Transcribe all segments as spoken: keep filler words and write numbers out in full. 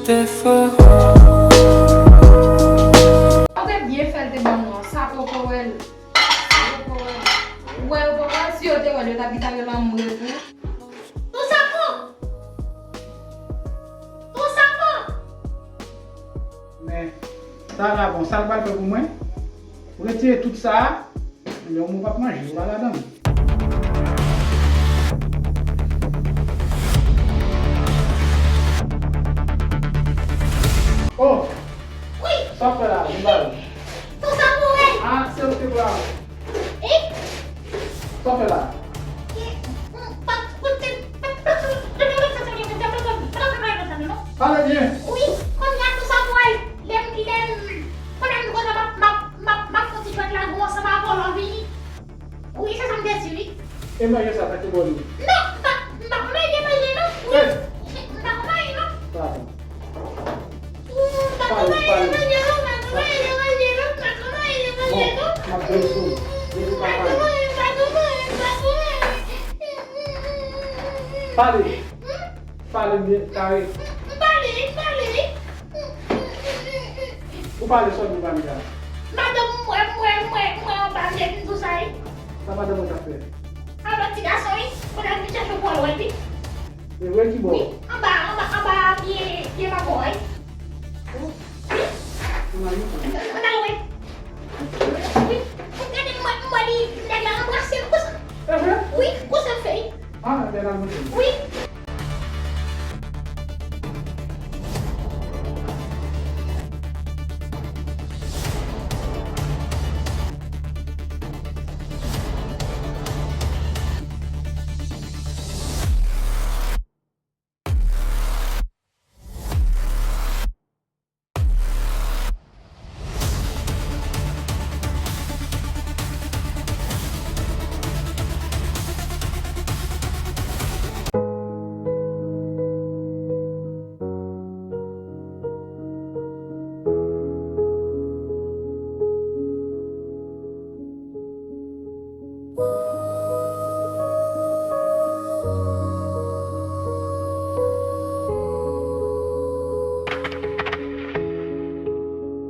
Ou te byen fè l te ban nou an. Sa poko wè l. Sa poko wè l. Ou wè yo poko wè l. Si yo te wè l, yo t ap gen ta yo lanmou tou. Tout sa bon. Tout sa bon. Men, sa la bon, sa l pral fè pou mwen? Retire tout sa a. Lè w mou p ap manje, ou pa ladan l. Oh! Wi! Sa w fè la? Vin ba yo. Tout sa pou wè. Ah, se ou ki pou la. Wi. Sa w fè la? Pale byen. Wi, kounye a tout sa pou wè. Lè m, lè m, kounye a m konn m ap, m ap, m ap, m ap, m ap fè yon ti jwèt la, gon ansanm a vòlò vini. Wi, se sa m te di, wi. E manje sa, sa ki bò li? Non, m pa, m pa konn manje, manje, non. Wi. M pa konn manje, non. Padon. M pa konn manje, manje, non, m pa konn manje, manje, non, m pa konn manje, manje, non. Bon, m ap bèl sou ou. Depi pa pale. M pa konn manje, m pa konn manje, m pa konn manje. Pale. Hmm? Pale byen, kare. M pale, m pale. Ou pale sòt ou pale la. Madanm mwen, mwen, mwen, mwen anba vye vin tou sa, wi. Sa madanm mwen t ap fè? Anba ti gason, wi. Kounye a vin chèche w pou al wè l, wi. E vre ki bò? Wi, anba, anba, anba pye, pye mango a, wi. Wi. Ann al wè. Wi. Gade, m wè, m wè li, nèg la anbrase l konsa. E vre? Wi, konsa l fè, wi. Ah, bèl ann montre. Wi.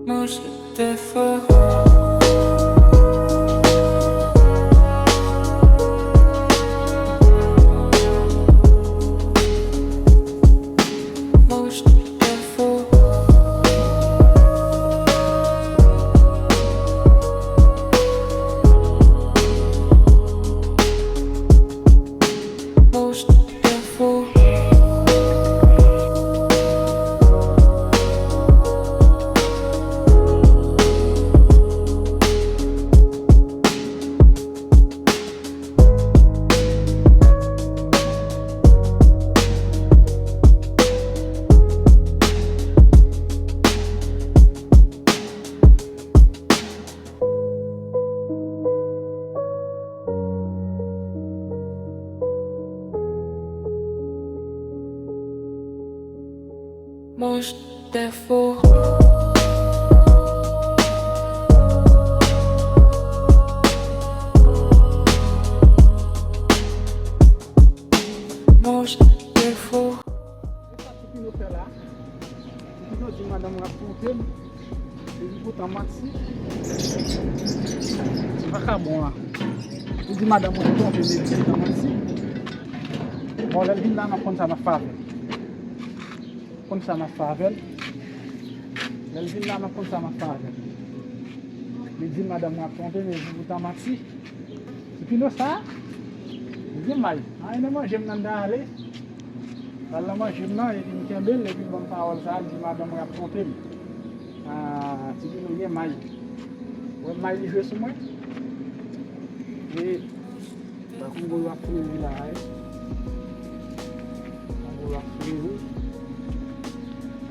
Mon chef de fou. Mon chef de fou. Mon chef de fou. Mon chef de fou. Mon chef de fou. Tipino fè la. Tipino di madanm mwen ap twonpe m. Epi poutan manti. Li pa ka bon la. Li di madanm mwen twonpe m, epi poutan manti. Bon, lè l vin la, m ap konn sa m ap fè avè l. Konn sa m ap fè avè l. Lè l vin la, m ap konn sa m ap fè avè l. Li di madanm mwen ap twonpe m, epi poutan manti. Tipino sa, li gen may. Anyen nan manje m nan, m ta ale. Pral nan manje m nan, epi m kenbe l, epi l ban m pawòl sa, l di madanm mwen ap twonpe m. Ah, Tipino gen may. Wè may li jwe sou mwen. E, Kongo yo ap fleuri la, wi. Kongo yo ap fleuri.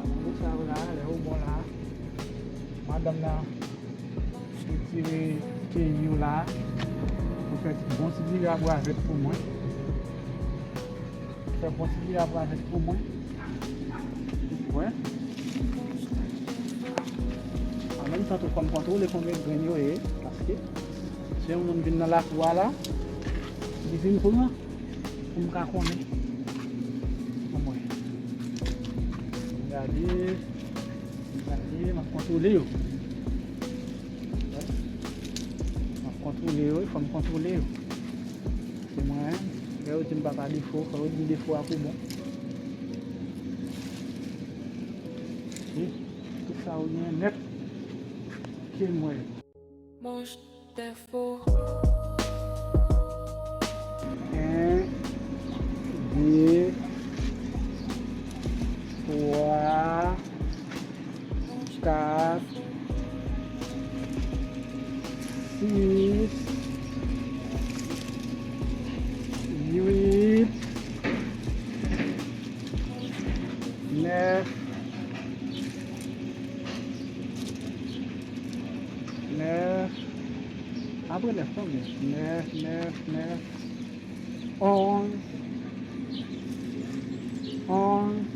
Kongo sa yo la, lè yo bon la. Madanm nan retire keyi yo la. Pou fè bon ti diri a bwavèt pou mwen. Fè bon ti diri a bwavèt pou mwen. Wi. An menm tan tou, fò m kontwole konbyen grenn yo ye, paske si yon moun vin nan lakou a la, li vin pran, pou m ka konnen. Pou mwen. Li Gade, gade, m ap kontwole yo. M ap kontwole yo, fò m kontwole yo. Se mwen, lè yo di m papa defo, fò yo di defo a pou bon. Tout sa yo gen nèt, ke m wè. Manch defo. En, de, twa, kat, sis, uit, nèf, nèf. Apre nèf, konbyen? Nèf, nèf, nèf. Onz. Onz.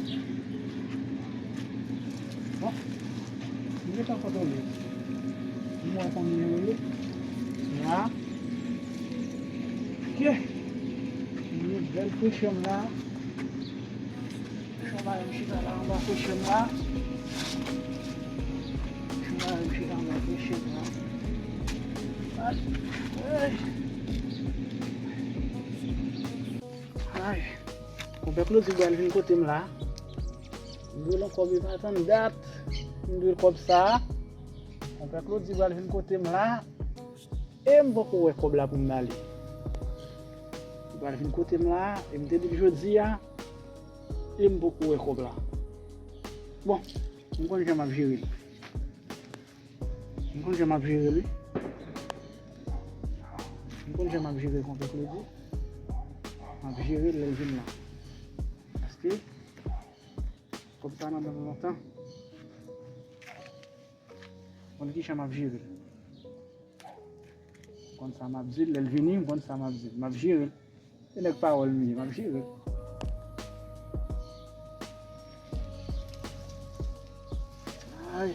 Bon. M gentan kontwole. M wè konbyen yo ye. La. Ok. Yon bèl freche m la. Chonmay m chita la anba freche m la. Chonmay m chita anba freche m la. Ay. Ay. Konpè Claudy pral vin kote m la. M dwe l yon kòb, li pa tann dat. M dwe l kòb sa. Konpè Claudy pral vin kote m la. E m poko wè kòb la pou m ba li. Li pral vin kote m la, e m te di l jodi a, e m poko wè kòb la. Bon, m konn jan m ap jere l. M konn jan m ap jere l, wi. M konn jan m ap jere konpè Claudy. M ap jere l lè l vin la. Paske, kòb sa nan men m lontan. M konn kijan m ap jere l. M konn sa m ap di l, lè l vini, m konn sa m ap di l. M ap jere l. Se nèg pawòl m ye, m ap jere l. Ay.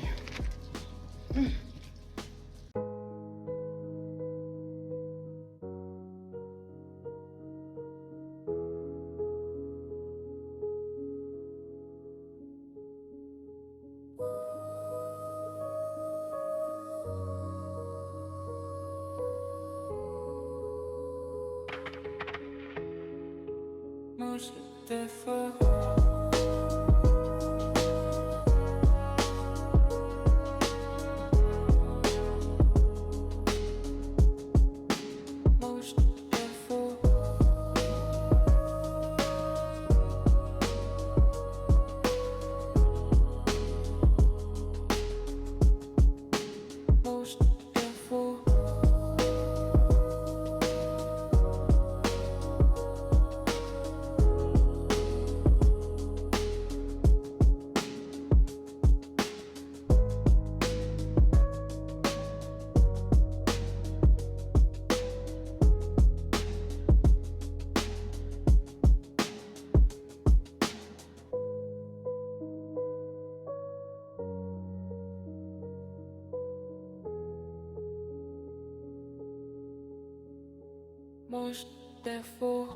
Manch defo.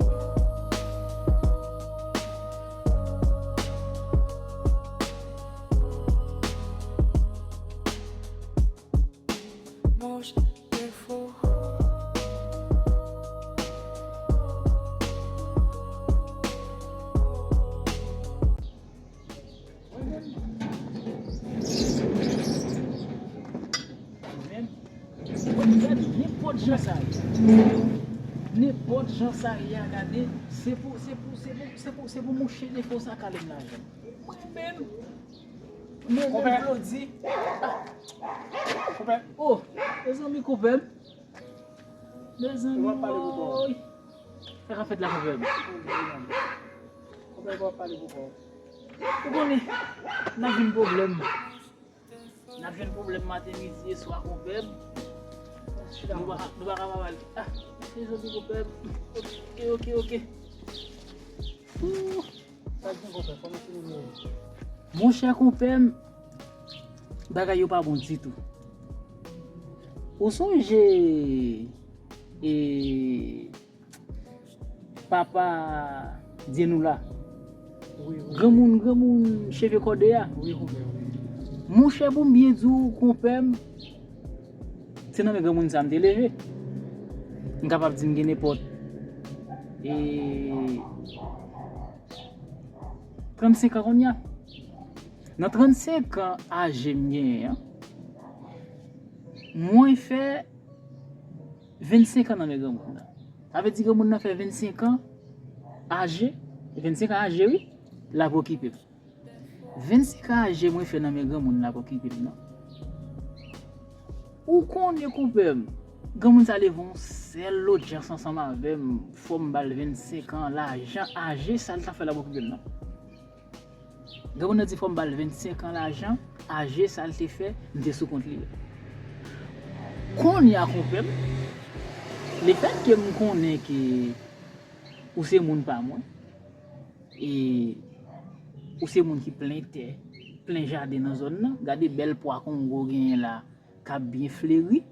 Manch defo. Nenpòt jan sa ye. Nenpòt jan sa ye a, gade, se pou, se pou, se pou, se pou, se pou mouche defo sa kale m lajan. Mwen menm, mwen menm Claudy. Konpè. Oh, mezanmi, konpè m. Mezanmi, woy. Sa k ap fèt la, konpè m? Konpè, w ap pale pou kò w. Ou konnen, n ap jwenn pwoblèm. N ap jwenn pwoblèm maten, midi e swa, konpè m. Nou pa, nou pa ka pa pale. Ah, mezanmi, konpè m. Ok, ok, ok. Ooh. Sa k gen, konpè? Kòman se nou ye? Monchè, konpè m, bagay yo pa bon ditou. Ou sonje, e, papa Dyenoula? Granmoun, granmoun, cheve kòde a. Monchè, pou m byen di w, konpè m, se nan men granmoun sa m te leve. M kapab di m gen nenpòt, e, trannsenk an kounye a. Nan trannsenk an aje m genyen an, mwen fè vennsenk an nan men granmoun nan. Sa vle di granmoun nan fè vennsenk an aje, vennsenk an aje, wi, l ap okipe m. Vennsenk an aje mwen fè nan men granmoun l ap okipe m nan. Ou konnen, konpè m, granmoun sa leve yon sèl lodjans ansanm avè m, fò m ba l vennsenk an lajan, aje sa l t ap fè l ap okipe m nan. Granmoun nan di fò m ba l vennsenk an lajan, aje sa l te fè, m te sou kont li. Kounye a, konpè m, lefètke m konnen ke ou se moun pa mwen, e ou se moun ki plen tè, plen jaden nan zòn nan, gade bèl pwa kongo genyen la, k ap byen fleri.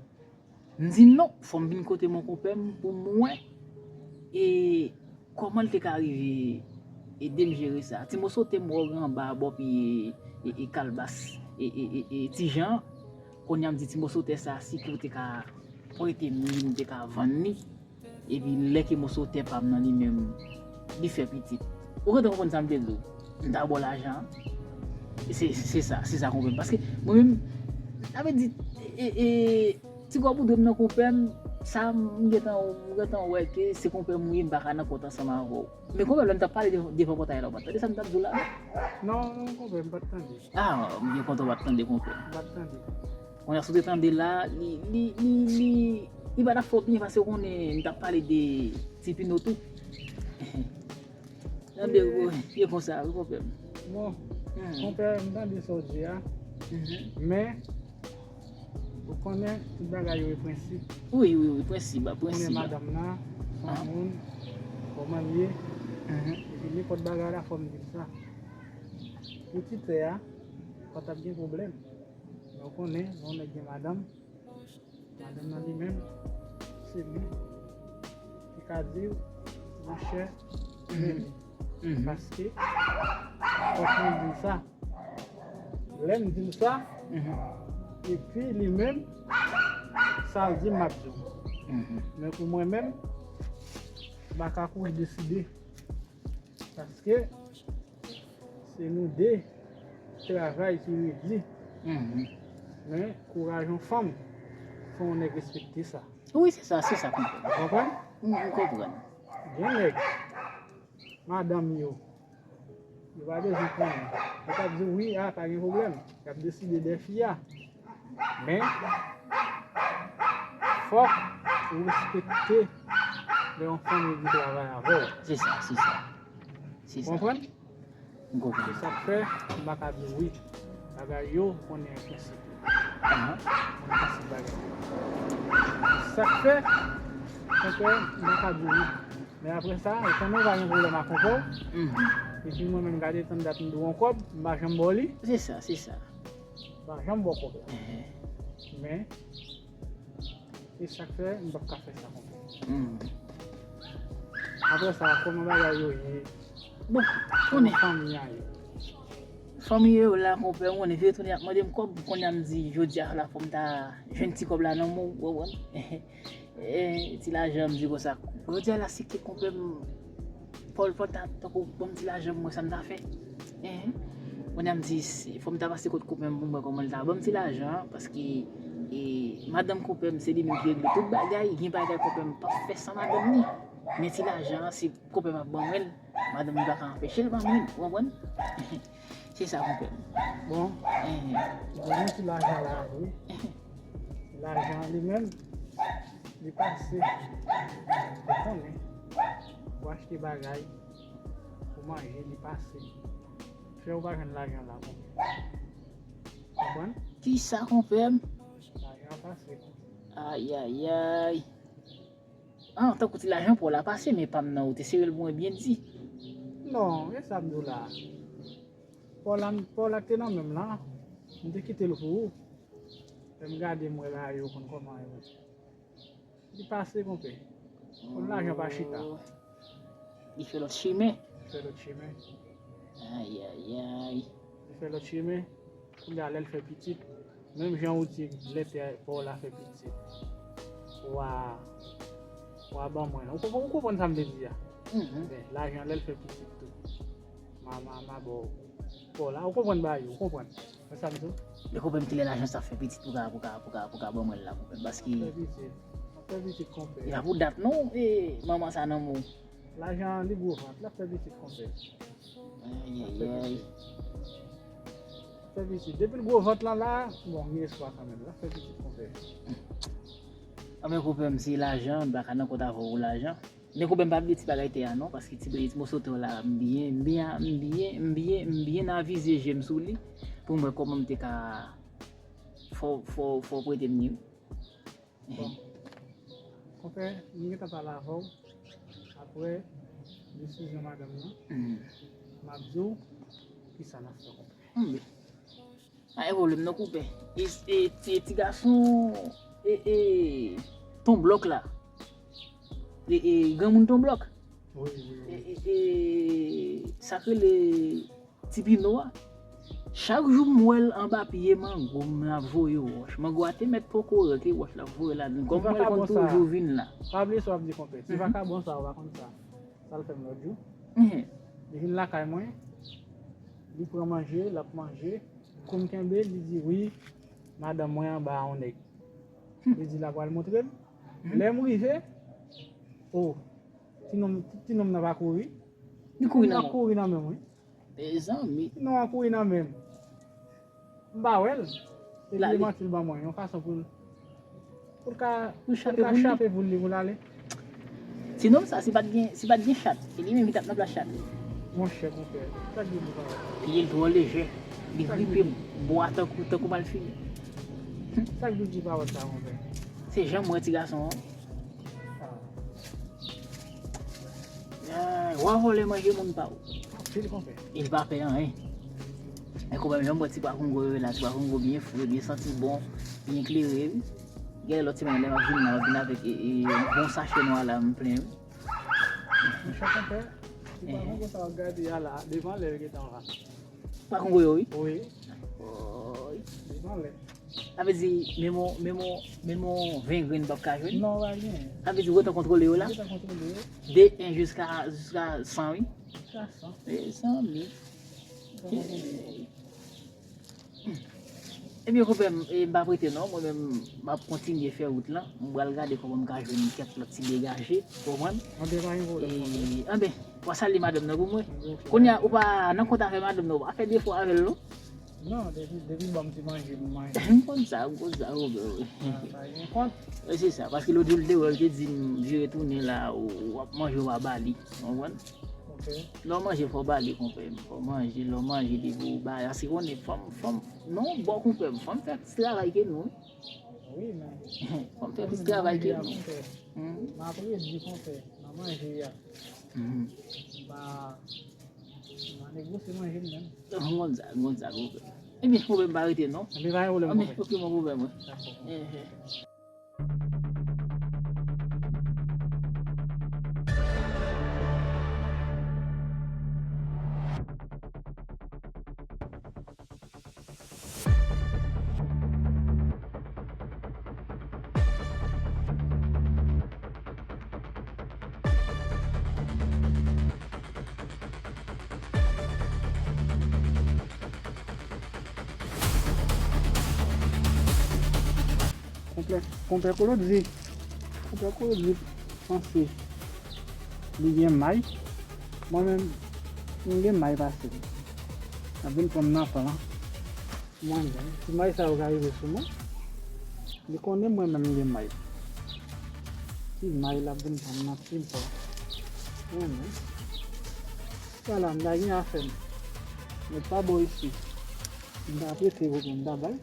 M di non, fò m vin kote mon konpè m pou m wè, e, kòman l te ka rive ede m jere sa. Ti moso tè m wè w gen anba bò pye, e, e, kalbas, e, e, e, e, Ti Jan an. Kounye a m di ti moso tè sa, si ke w te ka prete m li, m te ka vann li. Epi lè ke moso tè pa m nan li menm, li fè pitit. Ou gentan konprann sa m te di w? M ta ba w lajan an. Se, se sa, se sa konpè m. Paske mwen menm, sa vle di, e, e, ti gòboudon m nan konpè m, sa m gentan, m gentan wè ke se konpè m ou ye, m pa ka nan kont ansanm avè w. Men konpè m, lè m t ap pale devan, devan pòtay la, ou pa t tande sa m t ap di w la? Non, non, konpè m pa t tande. Ah, m byen kontan w pa t tande, konpè. M pa t tande. Kounye a, si w te tande la, li, li, li, li, li pa t ap fè w byen, paske w konnen, m t ap pale de Ti Pino tou. Tande, e konsa, wi, konpè m. Bon, konpè, m tande sa w di a. Men, ou konnen, tout bagay yo e prensip. Wi, wi, wi, prensip, ba, prensip. Ou konnen madanm nan, se yon moun, kòman l ye. Epi nenpòt bagay la, fò m di l sa. Pou ti tè a, pa t ap gen pwoblèm. Men ou konnen, lè yon nèg gen madanm, madanm nan li menm, se li ki ka di w, monchè, men li. Paske, fòk mwen di l sa. Lè m di l sa, epi li menm, sa l di m, m ap di w. Men pou mwen menm, m pa ka kouri deside. Paske se nou de travay ki redi. Men kouraj yon fanm, fò yon nèg respekte sa. Wi, se sa, se sa, konpè. Ou konprann? M, m konprann. Gen nèg, madanm yo, yo pa bezwen konnen. Yo t ap di w, wi, a, pa gen pwoblèm. Y ap deside de fi a. Men, fòk ou respekte lè yon fanm redi travay avè w. Se sa, se sa. Se sa. Ou konprann? M konprann. Se sa k fè m pa ka di w wi. Bagay yo, ou konnen, gen prensip yo. Gen prensip bagay yo. Se sa k fè, konpè, m pa ka di w wi. Men apre sa, ou konnen w pa gen pwoblèm ak konpè w. Epi mwen menm, gade tann dat m di w yon kòb, m pa janm ba w li. Se sa, se sa. M pa janm ba w kòb la. Men, e sa k fè m p ap ka fè sa konpè. Apre sa, kòman bagay yo ye? Bon, konnen fanmi a ye. Fanmi yo la, konpè, ou konnen, vire tounen ap mande m kòb, kounye a m di, jodi a la, fò m ta jwenn ti kòb la nan men w, ou konprann? E, ti lajan, m di konsa. Jodi a la, si ke konpè m, Pòl Fanta, tankou, ban m ti lajan, m wè sa m ta fè. Enhen. Kounye a m di, si, fò m ta pase kot konpè m pou m wè kòman l ta ban m ti lajan an, paske, e, madanm konpè m, se li menm ki regle tout bagay, gen bagay konpè m p ap fè san madanm li. Men ti lajan an, se konpè m ap ban mwen l, madanm li pa ka anpeche l ban mwen l, ou konprann? Se sa, konpè m. Bon, enhen, m gen yon ti lajan la, wi. Lajan an li menm, li pase. Ou konnen, pou achte bagay, pou manje, li pase. Fè ou pa jwenn lajan la, konpè. Konprann? Kisa, konpè m? Lajan an pase. Ayayay. Ah, tankou ti lajan pa w la pase, men pa m nan, ou te sere l pou mwen byen di. Non, e sa m di w la. Pa w la, pa w la k te nan men m lan, m te kite l pou ou. Lè m gade, m wè bagay yo konn kòman yo. Li pase, konpè. Konn lajan pa chita. Oh. Li fè lòt chimen. Li fè lòt chimen. Ayayay. Li fè lòt chemen. Kounye a, lè l fè pitit, menm jan ou di lè tè pa w la fè pitit, w a, w a ban mwen la. Ou konprann, ou konprann sa m vle di a? Mhm. Ben, lajan lè l fè pitit tou. Ma, ma, ma ba w pa w la. Ou konprann bagay yo, ou konprann. Wè sa m di w? Li konprann ki lè lajan sa fè pitit pou ka, pou ka, pou ka, pou ka ban mwen l la, konprann. Paske fè pitit. Fè pitit, konpè. Li pa pou dat non, e manman sa nan men w. Lajan an li gwo vant, l ap fè pitit, konpè. Ayayay. Fè pitit. Depi l gwo vant lan la, bon, gen espwa kanmenm. L ap fè pitit, konpè. Anben, konpè m, se lajan, m pa ka nan kont avè w pou lajan. Men konpè m pa bliye ti bagay tè a non, paske ti, ti moso tè w la, m byen, m byen, m byen, m byen, m byen avize je m sou li, pou m wè kòman m te ka fè w, fè w, fè w prete m li wi. Bon. Konpè, m gentan pale avè w. Apre desizyon madanm nan, m ap di w kisa n ap fè, konpè. Anben. Pa gen pwoblèm non, konpè. E, e, ti, ti gason, e, e, Ton Blòk la. E, e, granmoun Ton Blòk. Wi, wi, wi. E, e, e, sa k rele Ti Pino a. Chak jou m wè l anba pye mango m, l ap voye wòch. Mango a te mèt poko rete wòch l ap voye ladann. Kòm m wè l konn toujou vin la. Pa bliye sa w ap di, konpè. Ti vakabon sa, ou pa konn sa. Sa l fè m lòt jou. Mhm. Li vin lakay mwen, li pran manje, l ap manje. Kou m kenbe, li di, "Wi, madanm mwen anba a yon nèg." Li di l ap pral montre m. Lè m rive, o, ti nonm, ti nonm nan pa kouri. Li kouri nan men w. Li kouri nan men m, wi. Mezanmi. Ti nonm nan kouri nan men m. M pa wè l. Epi li manti l ban mwen yon fason pou l, pou l ka, pou l ka chape poul li, pou l ale. Ti nonm sa, si pa t gen, si pa t gen chat, se li menm ki t ap nan plas chat li. Monchè, konpè, sa k vle di pawòl sa? Pye l twò lejè. Li gripe bwa tankou, tankou malfini. Sa k vle di pawòl sa, konpè? Se jan m wè ti gason an. Ah, w a vòlè manje moun pa w. Anpil, konpè. E l pa pè anyen. E konpè m, jan m wè ti pwa kongo yo la, ti pwa kongo byen fre, byen santi bon, byen klere, wi. Gen lòt semèn lè m ap vin la, m ap vin avèk, e, e, yon bon sachè nwa la, m plen, wi. Monchè konpè, ti pwa kongo sa w ap gade a la, devan lè yo gentan va. Pwa kongo yo, wi. Wi. Woy. Devan lè. Sa vle di, menm yon, menm yon, menm yon ven grenn p ap ka jwenn? Non, pa gen. Sa vle di, ou gentan kontwole yo la? Ou gentan kontwole yo. De en jiska, jiska san, wi. Jiska san. Mezanmi. Ou gentan kontwole yo. Ebyen, konpè m, e, m p ap rete non. Mwen menm, m ap kontinye fè wout lan. M pral gade kòman m ka jwenn kèk lòt ti degaje. Konprann? Anben, pa gen pwoblèm, konpè. E, anben, w a salye madanm nan pou mwen. Kounye a, ou pa nan kont avè madanm nan, ou pa fè defo avè l non. Non, depi, depi ban m ti manje pou m manje. M konn sa, m konn sa, konpè, wi. Ah, pa gen kont. Wi, se sa, paske lòt jou l te wè, l te di m, vire tounen la, ou, w ap manje, w a ba li. Konprann? Ok. Lè w manje, fò w ba li, konpè m. Fò w manje, lè w manje, depi w ba, paske konnen fanm, fanm, non, bon, konpè m, fanm fè plis travay ke nou, wi. Wi, men. Fanm fè plis travay ke nou. Konpè. Hmm. M ap redi, konpè. M ap manje a. Hmm. M pa, m pa negosye manje m menm. M konn sa, m konn sa, konpè. Ebyen, konpè m pa rete non. Ebyen, pa gen pwoblèm, konpè. Ebyen, ok, mon konpè mwen. Dakò. Ehè. Konpè, konpè Kolodzi. Konpè Kolodzi panse li gen may. Mwen menm, mwen gen may pase l. L ap vin pran m nan plan. Mwen menm, ti may sa yo ka rive sou mwen. Li konnen mwen menm m gen may. Ti may l ap vin pran m nan ti plan. Mwen menm. Sa la, m ta gen afè m. Met pa bò isi. M ta prete yo pou m ta bay.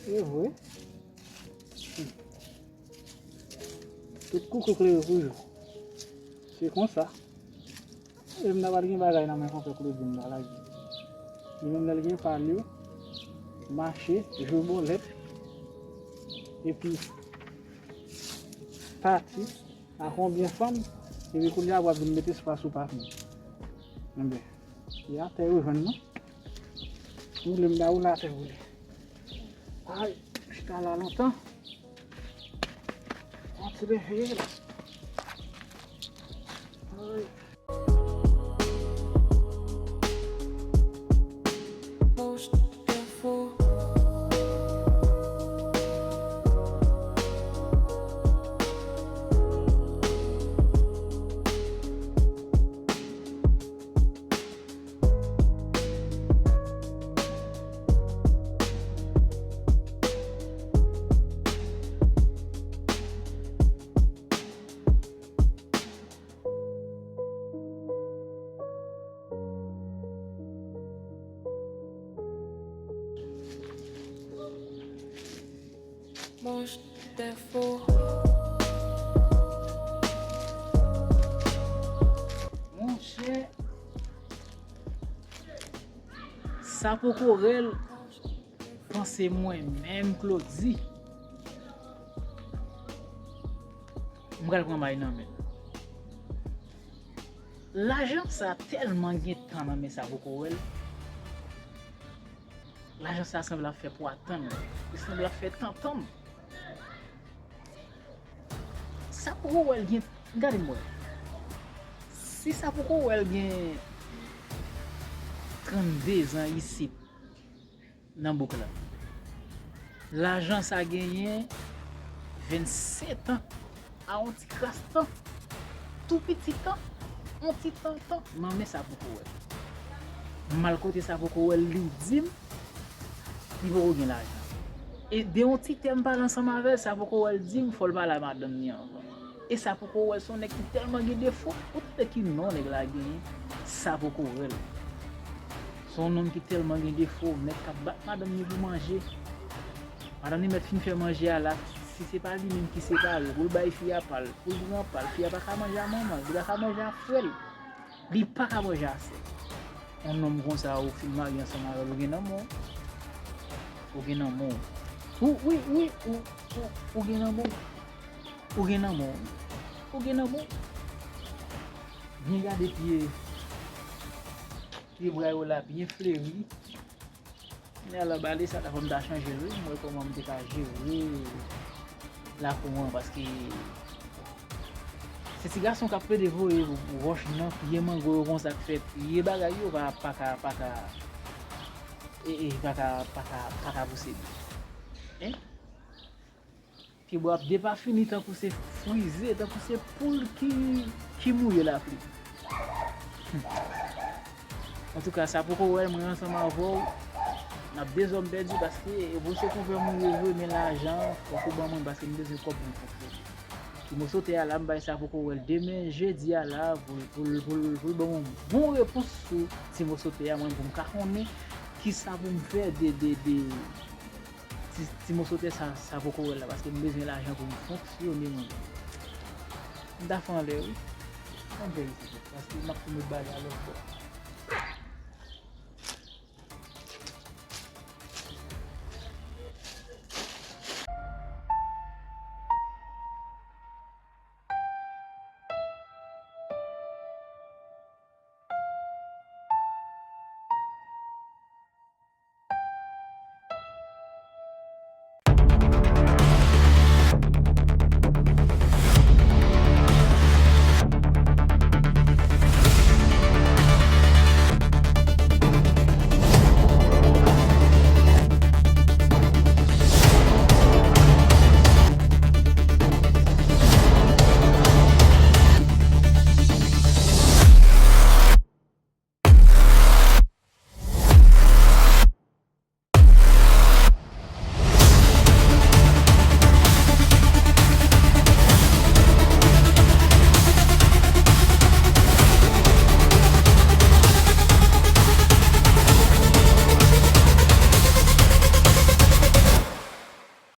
E vre. Tout koukou klere pou jou. Se konsa. E m ta pral gen bagay nan men konpè Claudine la lage. Li menm lè l gen pa l yo, mache, jwe bòlèt, epi pati ak yon byen fanm, epi kounye a w ap vin mete spas ou pa fini. Enben, E atè yo jwenn non. Woule m ba woule atè woule. Ay, m chita la lontan. Kontinye veye la. Ay. Monchè, sa poko rèl. Panse mwen menm, Claudy, m pral pran may nan men l. Lajan sa tèlman gen tan nan men sa poko wè l. Lajan sa sanble ap fè pou atann. Li sanble ap fè tantanm. Sa poko wè l gen, gade m wè. Si sa poko wè l gen trannde zan isit, nan bouk la. Lajan sa genyen vennsetan a on ti kras tan, tou piti tan, on ti tan tan nan men sa poko wè l. M al kote sa poko wè l, li di m li poko gen lajan. E de on ti tè m pale ansanm avè l, sa poko wè l di m fò l pale a madanm li anvan. E sa poko wè l se on nèg ki tèlman gen defo. Ou tande ki non nèg la genyen? Sa poko wè l. Se on nonm ki tèlman gen defo, nèg k ap bat madanm li pou manje. Madanm li mèt fin fè manje a la, si se pa li menm ki separe, pou l bay fi a pa l, pou l pran pa l, fi a pa ka manje a manman l, li pa ka manje a frè l, li pa ka manje a sè l. On nonm konsa ou fin marye ansanm avè l, ou gen nan men w. Ou gen nan men w. Ou, wi, wi, ou, ou, ou gen nan men w. Ou gen nan men w. Ou gen nan men w. Byen gade pye, pye bra yo la, byen fleri. Kounye a la, bale sa ta fè m ta chanje l, wi. M wè kòman m te ka jere lakou an, paske se ti gason k ap plede voye wòch nan pye mango yo konsa k fè pye bagay yo pa, pa ka, pa ka, e, e, pa ka, pa ka, pa ka pouse byen. Hein? Pye bwa ap depafini tankou se frize, tankou se poul ki, ki mouye lapli. Hmm. Antouka, sa poko wè l, mwen ansanm avè w, n ap de zòm pèdi paske e pou se konpè mwen ye vre, men lajan, fòk ou ban mwen paske m bezwen kòb pou m fonksyone. Ti moso tè a la, m bay sa poko wè l demen, jedi a la, pou l, pou l, pou l, pou l ban mwen yon bon repons sou ti moso tè a, mwen pou m ka konnen kisa pou m fè de, de, de, ti, ti moso tè sa, sa poko wè l la, paske m bezwen lajan pou m fonksyone mwen menm. M ta fè anlè wi. Ann fè isit, paske m ap fin met bagay a lòt bò.